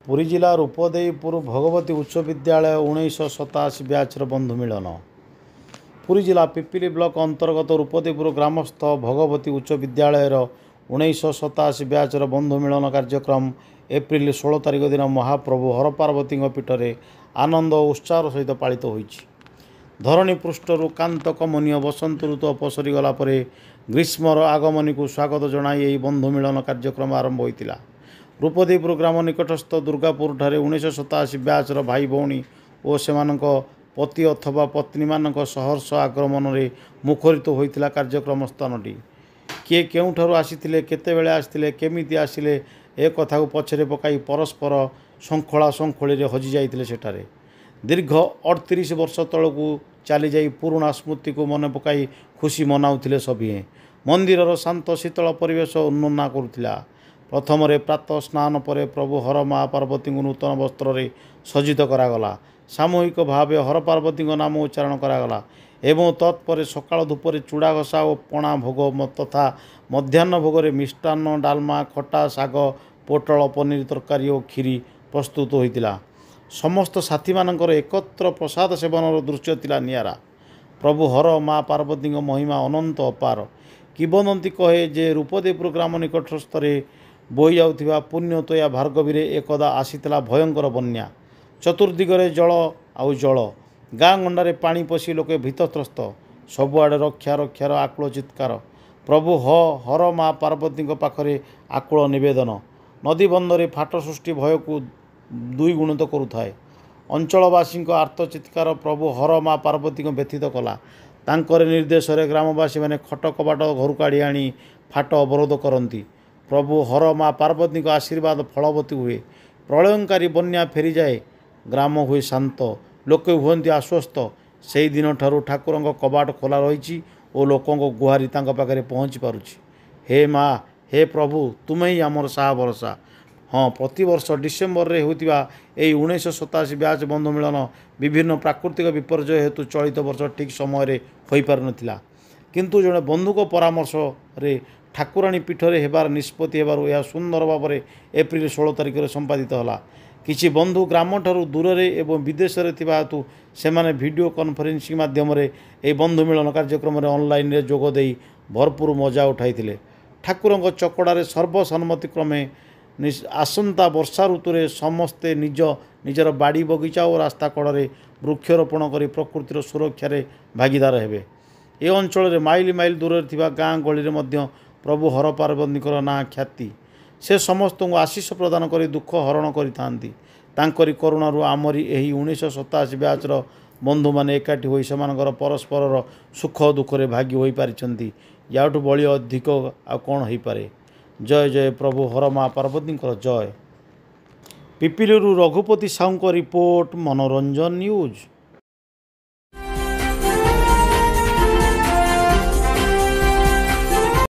ପୁରୀ ଜିଲ୍ଲା ରୂପଦେଇପୁର ଭଗବତୀ ଉଚ୍ଚ ବିଦ୍ୟାଳୟ 1987 ବ୍ୟାଚ୍ର ବନ୍ଧୁ ମିଳନ। ପୁରୀ ଜିଲ୍ଲା ପିପିଲି ବ୍ଲକ ଅନ୍ତର୍ଗତ ରୂପଦେଇପୁର ଗ୍ରାମସ୍ଥ ଭଗବତୀ ଉଚ୍ଚ ବିଦ୍ୟାଳୟର 1987 ବ୍ୟାଚ୍ର ବନ୍ଧୁ ମିଳନ କାର୍ଯ୍ୟକ୍ରମ ଏପ୍ରିଲ 16 ତାରିଖ ଦିନ ମହାପ୍ରଭୁ ହରପାର୍ବତୀଙ୍କ ପୀଠରେ ଆନନ୍ଦ ଓ ଉତ୍ସାହର ସହିତ ପାଳିତ ହୋଇଛି। ଧରଣୀ ପୃଷ୍ଠରୁ କାନ୍ତ କମନୀୟ ବସନ୍ତ ଋତୁ ଅପସରି ଗଲା ପରେ ଗ୍ରୀଷ୍ମର ଆଗମନୀକୁ ସ୍ୱାଗତ ଜଣାଇ ଏହି ବନ୍ଧୁ ମିଳନ କାର୍ଯ୍ୟକ୍ରମ ଆରମ୍ଭ ହୋଇଥିଲା। ରୂପଦେଇପୁର ଗ୍ରାମ ନିକଟସ୍ଥ ଦୁର୍ଗାପୁରଠାରେ 1987 ବ୍ୟାଚ୍ର ଭାଇ ଭଉଣୀ ଓ ସେମାନଙ୍କ ପତି ଅଥବା ପତ୍ନୀମାନଙ୍କ ସହର୍ଷ ଆଗମନରେ ମୁଖରିତ ହୋଇଥିଲା କାର୍ଯ୍ୟକ୍ରମ ସ୍ଥାନଟି। କିଏ କେଉଁଠାରୁ ଆସିଥିଲେ, କେତେବେଳେ ଆସିଥିଲେ, କେମିତି ଆସିଲେ, ଏ କଥାକୁ ପଛରେ ପକାଇ ପରସ୍ପର ଶୃଙ୍ଖଳା ଶୃଙ୍ଖଳିରେ ହଜିଯାଇଥିଲେ ସେଠାରେ। ଦୀର୍ଘ 38 ବର୍ଷ ତଳକୁ ଚାଲିଯାଇ ପୁରୁଣା ସ୍ମୃତିକୁ ମନେ ପକାଇ ଖୁସି ମନାଉଥିଲେ ସଭିଏଁ। ମନ୍ଦିରର ଶାନ୍ତ ଶୀତଳ ପରିବେଶ ଉନ୍ମନା କରୁଥିଲା। ପ୍ରଥମରେ ପ୍ରାତଃ ସ୍ନାନ ପରେ ପ୍ରଭୁ ହର ମା ପାର୍ବତୀଙ୍କୁ ନୂତନ ବସ୍ତ୍ରରେ ସଜ୍ଜିତ କରାଗଲା। ସାମୂହିକ ଭାବେ ହର ପାର୍ବତୀଙ୍କ ନାମ ଉଚ୍ଚାରଣ କରାଗଲା ଏବଂ ତତ୍ପରେ ସକାଳ ଧୂପରେ ଚୂଡ଼ା ଘଷା ଓ ପଣା ଭୋଗ ତଥା ମଧ୍ୟାହ୍ନ ଭୋଗରେ ମିଷ୍ଟାନ୍ନ, ଡାଲମା, ଖଟା, ଶାଗ, ପୋଟଳ, ପନିର ତରକାରୀ ଓ କ୍ଷୀରି ପ୍ରସ୍ତୁତ ହୋଇଥିଲା। ସମସ୍ତ ସାଥୀମାନଙ୍କର ଏକତ୍ର ପ୍ରସାଦ ସେବନର ଦୃଶ୍ୟ ଥିଲା ନିଆରା। ପ୍ରଭୁ ହର ମା ପାର୍ବତୀଙ୍କ ମହିମା ଅନନ୍ତ ଅପାର। କିମ୍ବଦନ୍ତୀ କହେ ଯେ ରୂପଦେଇପୁର ଗ୍ରାମ ନିକଟସ୍ଥରେ ବୋହି ଯାଉଥିବା ପୁଣ୍ୟତୋୟା ଭାର୍ଗବୀରେ ଏକଦା ଆସିଥିଲା ଭୟଙ୍କର ବନ୍ୟା। ଚତୁର୍ଦିଗରେ ଜଳ ଆଉ ଜଳ। ଗାଁ ଗଣ୍ଡାରେ ପାଣି ପଶି ଲୋକେ ଭୀତତ୍ରସ୍ତ। ସବୁଆଡ଼େ ରକ୍ଷା ରକ୍ଷାର ଆକୁଳ ଚିତ୍କାର। ପ୍ରଭୁ ହର ମା ପାର୍ବତୀଙ୍କ ପାଖରେ ଆକୁଳ ନିବେଦନ। ନଦୀବନ୍ଧରେ ଫାଟ ସୃଷ୍ଟି ଭୟକୁ ଦ୍ୱିଗୁଣିତ କରୁଥାଏ। ଅଞ୍ଚଳବାସୀଙ୍କ ଆର୍ତ୍ତ ଚିତ୍କାର ପ୍ରଭୁ ହର ମା ପାର୍ବତୀଙ୍କୁ ବ୍ୟଥିତ କଲା। ତାଙ୍କର ନିର୍ଦ୍ଦେଶରେ ଗ୍ରାମବାସୀମାନେ ଖଟ କବାଟ ଘରୁ କାଢ଼ି ଆଣି ଫାଟ ଅବରୋଧ କରନ୍ତି। ପ୍ରଭୁ ହର ମା ପାର୍ବତୀଙ୍କ ଆଶୀର୍ବାଦ ଫଳବତୀ ହୁଏ। ପ୍ରଳୟଙ୍କାରୀ ବନ୍ୟା ଫେରିଯାଏ, ଗ୍ରାମ ହୁଏ ଶାନ୍ତ, ଲୋକେ ହୁଅନ୍ତି ଆଶ୍ୱସ୍ତ। ସେହି ଦିନଠାରୁ ଠାକୁରଙ୍କ କବାଟ ଖୋଲା ରହିଛି ଓ ଲୋକଙ୍କ ଗୁହାରି ତାଙ୍କ ପାଖରେ ପହଞ୍ଚି ପାରୁଛି। ହେ ମା, ହେ ପ୍ରଭୁ, ତୁମେ ହିଁ ଆମର ସାହା ଭରସା। ହଁ, ପ୍ରତିବର୍ଷ ଡିସେମ୍ବରରେ ହେଉଥିବା ଏହି 1987 ବ୍ୟାଚ୍ ବନ୍ଧୁ ମିଳନ ବିଭିନ୍ନ ପ୍ରାକୃତିକ ବିପର୍ଯ୍ୟୟ ହେତୁ ଚଳିତ ବର୍ଷ ଠିକ୍ ସମୟରେ ହୋଇପାରିନଥିଲା। କିନ୍ତୁ ଜଣେ ବନ୍ଧୁଙ୍କ ପରାମର୍ଶରେ ଠାକୁରାଣୀ ପୀଠରେ ହେବାର ନିଷ୍ପତ୍ତି ହେବାରୁ ଏହା ସୁନ୍ଦର ଭାବରେ ଏପ୍ରିଲ 16 ତାରିଖରେ ସମ୍ପାଦିତ ହେଲା। କିଛି ବନ୍ଧୁ ଗ୍ରାମଠାରୁ ଦୂରରେ ଏବଂ ବିଦେଶରେ ଥିବା ହେତୁ ସେମାନେ ଭିଡ଼ିଓ କନଫରେନ୍ସିଂ ମାଧ୍ୟମରେ ଏହି ବନ୍ଧୁ ମିଳନ କାର୍ଯ୍ୟକ୍ରମରେ ଅନଲାଇନରେ ଯୋଗ ଦେଇ ଭରପୁର ମଜା ଉଠାଇଥିଲେ। ଠାକୁରଙ୍କ ଚକଡ଼ାରେ ସର୍ବସମ୍ମତି କ୍ରମେ ଆସନ୍ତା ବର୍ଷା ଋତୁରେ ସମସ୍ତେ ନିଜ ନିଜର ବାଡ଼ି ବଗିଚା ଓ ରାସ୍ତା କଡ଼ରେ ବୃକ୍ଷରୋପଣ କରି ପ୍ରକୃତିର ସୁରକ୍ଷାରେ ଭାଗିଦାର ହେବେ। ଏ ଅଞ୍ଚଳରେ ମାଇଲ ମାଇଲ ଦୂରରେ ଥିବା ଗାଁ ଗହଳିରେ ମଧ୍ୟ ପ୍ରଭୁ ହର ପାର୍ବତୀଙ୍କର ନାଁ ଖ୍ୟାତି। ସେ ସମସ୍ତଙ୍କୁ ଆଶିଷ ପ୍ରଦାନ କରି ଦୁଃଖ ହରଣ କରିଥାନ୍ତି। ତାଙ୍କରି କରୁଣାରୁ ଆମରି ଏହି 1987 ବ୍ୟାଚ୍ର ବନ୍ଧୁମାନେ ଏକାଠି ହୋଇ ସେମାନଙ୍କର ପରସ୍ପରର ସୁଖ ଦୁଃଖରେ ଭାଗୀ ହୋଇପାରିଛନ୍ତି। ୟାଠୁ ବଳି ଅଧିକ ଆଉ କ'ଣ ହେଇପାରେ? ଜୟ ଜୟ ପ୍ରଭୁ ହର ମା ପାର୍ବତୀଙ୍କର ଜୟ। ପିପିଲିରୁ ରଘୁପତି ସାହୁଙ୍କ ରିପୋର୍ଟ, ମନୋରଞ୍ଜନ ନ୍ୟୁଜ୍।